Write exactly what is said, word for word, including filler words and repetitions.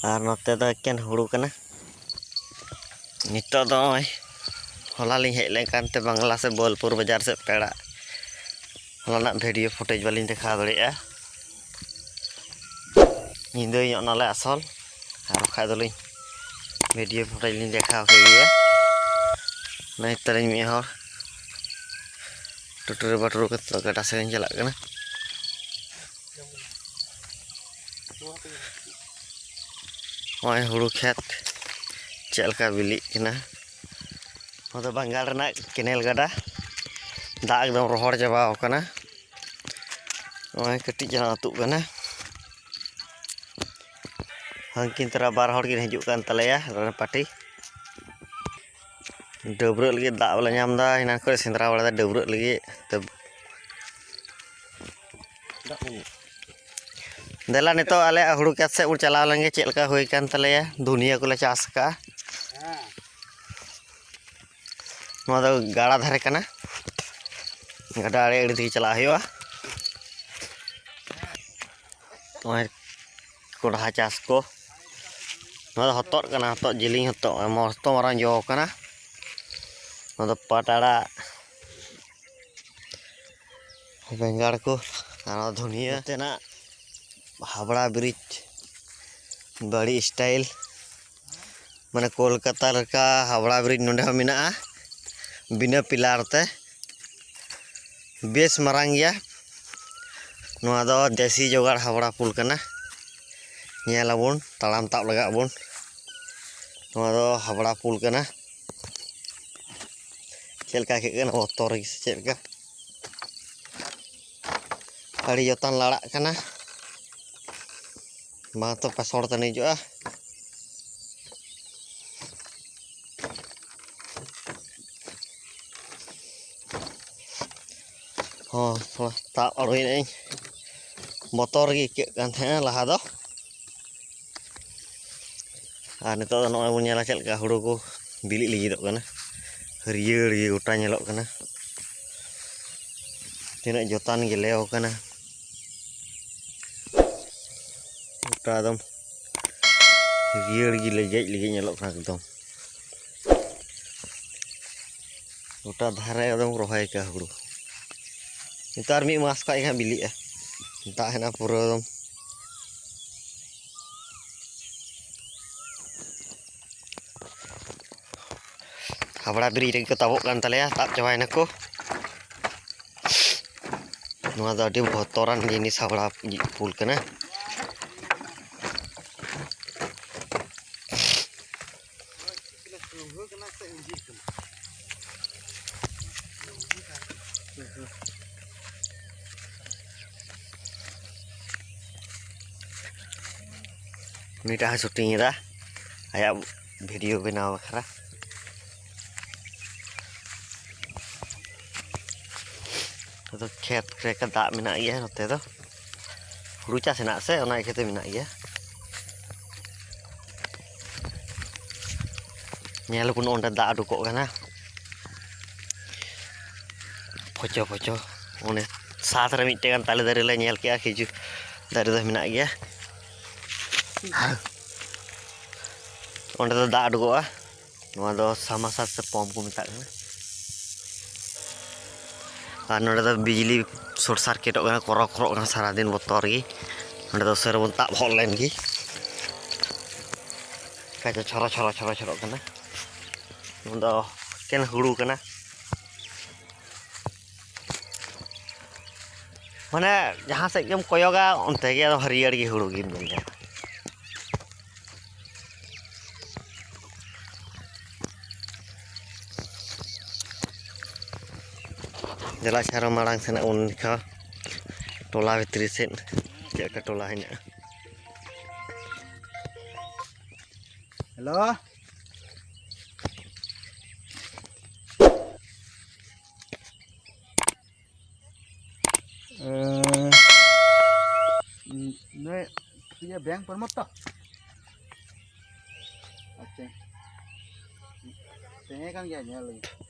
ᱟᱨ ᱱᱚᱛᱮ ᱫᱚ ᱮᱠᱮᱱ ᱦᱩᱲᱩ ᱠᱟᱱᱟ᱾ ᱱᱤᱛᱚᱜ ᱫᱚ ᱱᱚᱜᱼᱚᱭ ᱦᱚᱞᱟ ᱞᱤᱧ ᱦᱮᱡ ᱞᱮᱱ ᱠᱟᱱ ᱛᱮ ᱵᱟᱝᱞᱟ ᱥᱮ ᱵᱳᱞᱯᱩᱨ ᱵᱟᱡᱟᱨ ᱥᱮᱫ ᱯᱮᱲᱟ, ᱦᱚᱞᱟᱱᱟᱜ ᱵᱷᱤᱰᱤᱭᱳ ᱯᱷᱩᱴᱮᱡᱽ ᱵᱟᱹᱞᱤᱧ ᱫᱮᱠᱷᱟᱣ ᱫᱟᱲᱮᱭᱟᱜᱼᱟ᱾ ᱧᱤᱫᱟᱹ ᱧᱚᱜ ᱱᱟᱞᱮ ᱟᱥᱚᱞ, ᱟᱨ ᱵᱟᱠᱷᱟᱡ ᱫᱚᱞᱤᱧ ᱵᱷᱤᱰᱤᱭᱳ ᱯᱷᱩᱴᱮᱡᱽ ᱞᱤᱧ ᱫᱮᱠᱷᱟᱣ ᱠᱮᱫ ᱜᱮᱭᱟ᱾ ᱱᱤᱛ ᱛᱟᱹᱞᱤᱧ ᱢᱤᱫ ᱦᱚᱲ ᱴᱩᱴᱩᱨᱤ ᱵᱟᱴᱩᱨᱤ ᱠᱟᱛᱮ ᱜᱟᱰᱟ ᱥᱮᱫ ᱞᱤᱧ ᱪᱟᱞᱟᱜ ᱠᱟᱱᱟ᱾ ᱱᱚᱜᱼᱚᱭ ᱦᱩᱲᱩ ᱠᱷᱮᱛ ᱪᱮᱫ ᱞᱮᱠᱟ ᱵᱤᱞᱤᱜ ᱠᱟᱱᱟ᱾ ᱱᱚᱣᱟ ᱫᱚ ᱵᱟᱝᱜᱟᱞ ᱨᱮᱱᱟᱜ ᱠᱮᱱᱮᱞ ᱜᱟᱰᱟ, ᱫᱟᱜ ᱮᱠᱫᱚᱢ ᱨᱚᱦᱚᱲ ᱪᱟᱵᱟᱣ ᱠᱟᱱᱟ᱾ ᱱᱚᱜᱼᱚᱭ ᱠᱟᱹᱴᱤᱡ ᱪᱟᱞᱟᱝ ᱟᱹᱛᱩᱜ ᱠᱟᱱᱟ᱾ ᱦᱟᱱᱠᱤᱱ ᱛᱚᱨᱟ ᱵᱟᱨ ᱦᱚᱲ ᱠᱤᱱ ᱦᱤᱡᱩᱜ ᱠᱟᱱ ᱛᱟᱞᱮᱭᱟ, ᱨᱮᱱ ᱯᱟᱴᱤ᱾ ᱰᱟᱹᱵᱽᱨᱟᱹᱜ ᱞᱟᱹᱜᱤᱫ ᱫᱟᱜ ᱵᱟᱞᱮ ᱧᱟᱢ ᱮᱫᱟ, ᱮᱱᱟᱱ ᱠᱷᱚᱱ ᱥᱮᱸᱫᱽᱨᱟ ᱵᱟᱲᱟᱭᱮᱫᱟ ᱰᱟᱹᱵᱽᱨᱟᱹᱜ ᱞᱟᱹᱜᱤᱫ᱾ ᱛᱚ ᱫᱮᱞᱟ ᱱᱤᱛᱚᱜ ᱟᱞᱮᱭᱟᱜ ᱦᱩᱲᱩ ᱠᱷᱮᱛ ᱥᱮᱫ ᱵᱚᱱ ᱪᱟᱞᱟᱣ ᱞᱮᱱᱜᱮ, ᱪᱮᱫ ᱞᱮᱠᱟ ᱦᱩᱭ ᱠᱟᱱ ᱛᱟᱞᱮᱭᱟ, ᱫᱷᱩᱱᱤᱭᱟᱹ ᱠᱚᱞᱮ ᱪᱟᱥ ᱟᱠᱟᱫᱼᱟ᱾ ᱱᱚᱣᱟ ᱫᱚ ᱜᱟᱰᱟ ᱫᱷᱟᱨᱮ ᱠᱟᱱᱟ, ᱜᱟᱰᱟ ᱟᱲᱮ ᱟᱲᱮ ᱛᱮᱜᱮ ᱪᱟᱞᱟᱜ ᱦᱩᱭᱩᱜᱼᱟ᱾ ᱱᱚᱜᱼᱚᱭ ᱠᱚᱸᱰᱷᱟ ᱪᱟᱥ ᱠᱚ, ᱱᱚᱣᱟ ᱫᱚ ᱦᱚᱛᱚᱫ ᱠᱟᱱᱟ, ᱦᱚᱛᱚᱫ ᱡᱮᱞᱮᱧ ᱦᱚᱛᱚᱫ, ᱢᱚᱥᱛᱚ ᱢᱟᱨᱟᱝ ᱡᱚ ᱠᱟᱱᱟ᱾ ᱱᱚᱣᱟ ᱫᱚ ᱯᱟᱴ ᱟᱲᱟᱜ, ᱵᱮᱸᱜᱟᱲ ᱠᱚ, ᱟᱨ ᱱᱚᱣᱟ ᱫᱷᱩᱱᱤᱭᱟᱹ᱾ ᱱᱚᱛᱮᱱᱟᱜ ᱦᱟᱵᱲᱟ ᱵᱨᱤᱡᱽ ᱵᱟᱹᱲᱤ ᱥᱴᱟᱭᱤᱞ, ᱢᱟᱱᱮ ᱠᱳᱞᱠᱟᱛᱟ ᱞᱮᱠᱟ ᱦᱟᱵᱲᱟ ᱵᱨᱤᱡᱽ ᱱᱚᱰᱮ ᱦᱚᱸ ᱢᱮᱱᱟᱜᱼᱟ, ᱵᱤᱱᱟᱹ ᱯᱤᱞᱟᱨ ᱛᱮ᱾ ᱵᱮᱥ ᱢᱟᱨᱟᱝ ᱜᱮᱭᱟ᱾ ᱱᱚᱣᱟ ᱫᱚ ᱫᱮᱥᱤ ᱡᱚᱜᱟᱲ ᱦᱟᱵᱲᱟ ᱯᱩᱞ ᱠᱟᱱᱟ᱾ ᱧᱮᱞ ᱟᱵᱚᱱ, ᱛᱟᱲᱟᱢ ᱛᱟᱵ ᱞᱟᱜᱟᱜ ᱟᱵᱚᱱ᱾ ᱱᱚᱣᱟ ᱫᱚ ᱦᱟᱵᱲᱟ ᱯᱩᱞ ᱠᱟᱱᱟ᱾ ᱪᱮᱫ ᱞᱮᱠᱟ ᱟᱹᱭᱠᱟᱹᱜ ᱠᱟᱱᱟ, ᱵᱚᱛᱚᱨ ᱜᱮ ᱥᱮ ᱪᱮᱫ ᱞᱮᱠᱟ? ᱟᱹᱰᱤ ᱡᱚᱛᱚᱱ ᱞᱟᱲᱟᱜ ᱠᱟᱱᱟ, ᱵᱟᱝ ᱛᱚ ᱯᱟᱥᱚᱲ ᱛᱟᱹᱱᱤᱡᱚᱜᱼᱟ᱾ ᱦᱚᱸ, ᱛᱷᱚᱲᱟ ᱛᱟᱵ ᱟᱬᱜᱚᱭᱮᱱᱟᱹᱧ, ᱵᱚᱛᱚᱨ ᱜᱮ ᱟᱹᱭᱠᱟᱹᱜ ᱠᱟᱱ ᱛᱟᱦᱮᱸᱱᱟ ᱞᱟᱦᱟ ᱫᱚ᱾ ᱟᱨ ᱱᱤᱛᱚᱜ ᱫᱚ ᱱᱚᱜᱼᱚᱭ ᱵᱚᱱ ᱧᱮᱞᱟ ᱪᱮᱫ ᱞᱮᱠᱟ ᱦᱩᱲᱩ ᱠᱚ ᱵᱤᱞᱤᱜ ᱞᱟᱹᱜᱤᱫᱚᱜ ᱠᱟᱱᱟ, ᱦᱟᱹᱨᱭᱟᱹᱲ ᱜᱮ ᱜᱚᱴᱟ ᱧᱮᱞᱚᱜ ᱠᱟᱱᱟ᱾ ᱛᱤᱱᱟᱹᱜ ᱡᱚᱛᱟᱱ ᱜᱮ ᱞᱮᱣ ᱠᱟᱱᱟ, ᱜᱚᱴᱟ ᱮᱠᱫᱚᱢ ᱦᱟᱹᱨᱭᱟᱹᱲ ᱜᱮ ᱞᱮᱜᱮᱡ ᱞᱮᱜᱮᱡ ᱧᱮᱞᱚᱜ ᱠᱟᱱᱟ ᱮᱠᱫᱚᱢ᱾ ᱜᱚᱴᱟ ᱫᱷᱟᱨᱮ ᱮᱠᱫᱚᱢ ᱨᱚᱦᱚᱭ ᱠᱟᱜᱼᱟ ᱦᱩᱲᱩ᱾ ᱱᱮᱛᱟᱨ ᱢᱤᱫ ᱢᱟᱥ ᱠᱷᱟᱡ ᱜᱮ ᱦᱟᱸᱜ ᱵᱤᱞᱤᱜᱼᱟ᱾ ᱫᱟᱜ ᱦᱮᱱᱟᱜᱼᱟ ᱯᱩᱨᱟᱹ ᱮᱠᱫᱚᱢ᱾ ᱦᱟᱵᱲᱟ ᱵᱨᱤᱡᱽ ᱨᱮᱜᱮ ᱠᱚ ᱛᱟᱵᱚᱜ ᱠᱟᱱ ᱛᱟᱞᱮᱭᱟ, ᱛᱟᱵ ᱪᱟᱵᱟᱭᱮᱱᱟ ᱠᱚ᱾ ᱱᱚᱣᱟ ᱫᱚ ᱟᱹᱰᱤ ᱵᱚᱛᱚᱨᱟᱱ ᱡᱤᱱᱤᱥ, ᱦᱟᱵᱲᱟ ᱯᱩᱞ ᱠᱟᱱᱟ᱾ ᱩᱱᱤᱴᱟᱜ ᱦᱚᱸ ᱥᱩᱴᱤᱝ ᱮᱫᱟ ᱟᱭᱟᱜ ᱵᱷᱤᱰᱤᱭᱳ ᱵᱮᱱᱟᱣ ᱵᱟᱠᱷᱨᱟ᱾ ᱱᱚᱛᱮ ᱫᱚ ᱠᱷᱮᱛ ᱨᱮ ᱫᱟᱜ ᱢᱮᱱᱟᱜ ᱜᱮᱭᱟ, ᱱᱚᱛᱮ ᱫᱚ ᱦᱩᱲᱩ ᱪᱟᱥ ᱦᱮᱱᱟᱜ ᱥᱮ, ᱚᱱᱟ ᱤᱭᱠᱟᱹᱛᱮ ᱢᱮᱱᱟᱜ ᱜᱮᱭᱟ᱾ ᱧᱮᱞ ᱟᱵᱚᱱ ᱚᱸᱰᱮ ᱫᱟᱜ ᱩᱰᱩᱠᱚᱜ ᱠᱟᱱᱟ ᱯᱷᱚᱪᱚ ᱯᱷᱚᱪᱚ᱾ ᱚᱸᱰᱮ ᱥᱟᱛ ᱨᱮ ᱢᱤᱫᱴᱮᱱ ᱜᱟᱱ ᱛᱟᱞᱮ ᱫᱟᱨᱮ ᱞᱮ ᱧᱮᱞ ᱠᱮᱜᱼᱟ, ᱠᱷᱤᱡᱩᱨ ᱫᱟᱨᱮ ᱫᱚ ᱢᱮᱱᱟᱜ ᱜᱮᱭᱟ᱾ ᱚᱸᱰᱮ ᱫᱚ ᱫᱟᱜ ᱩᱰᱩᱠᱚᱜᱼᱟ᱾ ᱱᱚᱣᱟ ᱫᱚ ᱥᱟᱢᱟᱥᱟᱨ ᱥᱮ ᱯᱟᱢᱯ ᱠᱚ ᱢᱮᱛᱟᱜ ᱠᱟᱱᱟ᱾ ᱟᱨ ᱱᱚᱰᱮ ᱫᱚ ᱵᱤᱡᱽᱞᱤ ᱥᱚᱨᱴ ᱥᱟᱨᱠᱤᱴᱚᱜ ᱠᱟᱱᱟ, ᱠᱚᱨᱚᱠ ᱠᱚᱨᱚᱜ ᱠᱟᱱᱟ ᱥᱟᱨᱟᱫᱤᱱ ᱵᱚᱛᱚᱨ ᱜᱮ᱾ ᱱᱚᱰᱮ ᱫᱚ ᱩᱥᱟᱹᱨᱟ ᱵᱚᱱ ᱛᱟᱵ ᱦᱚᱫ ᱞᱮᱱ ᱜᱮ᱾ ᱠᱟᱡᱟ ᱪᱷᱚᱨᱚ ᱪᱷᱚᱨᱚ ᱪᱷᱚᱨᱚ ᱪᱷᱚᱨᱚᱜ ᱠᱟᱱᱟ᱾ ᱱᱚᱣᱟ ᱫᱚ ᱮᱠᱮᱱ ᱦᱩᱲᱩ ᱠᱟᱱᱟ᱾ ᱢᱟᱱᱮ ᱡᱟᱦᱟᱸ ᱥᱮᱫ ᱜᱮᱢ ᱠᱚᱭᱚᱜᱟ, ᱚᱱᱛᱮ ᱜᱮ ᱟᱫᱚ ᱦᱟᱹᱨᱭᱟᱹᱲ ᱜᱮ ᱦᱩᱲᱩ ᱜᱮᱢ ᱧᱮᱞ ᱧᱟᱢᱟ᱾ ᱫᱮᱞᱟ ᱥᱮ ᱟᱨᱚ ᱢᱟᱲᱟᱝ ᱥᱮᱱᱟᱜ ᱵᱚᱱ ᱫᱮᱠᱷᱟᱣᱟ, ᱴᱚᱞᱟ ᱵᱷᱤᱛᱨᱤ ᱥᱮᱫ ᱪᱮᱫ ᱞᱮᱠᱟ ᱴᱚᱞᱟ ᱦᱮᱱᱟᱜᱼᱟ᱾ ᱦᱮᱞᱳ᱾ ᱮᱸ, ᱱᱩᱭ ᱤᱭᱟᱹ ᱵᱮᱝᱠ ᱯᱨᱚᱢᱳᱫ ᱛᱚ? ᱟᱪᱪᱷᱟ, ᱛᱟᱦᱮᱸ ᱠᱟᱱ ᱜᱮᱭᱟ, ᱧᱮᱞ ᱞᱮᱜᱮ᱾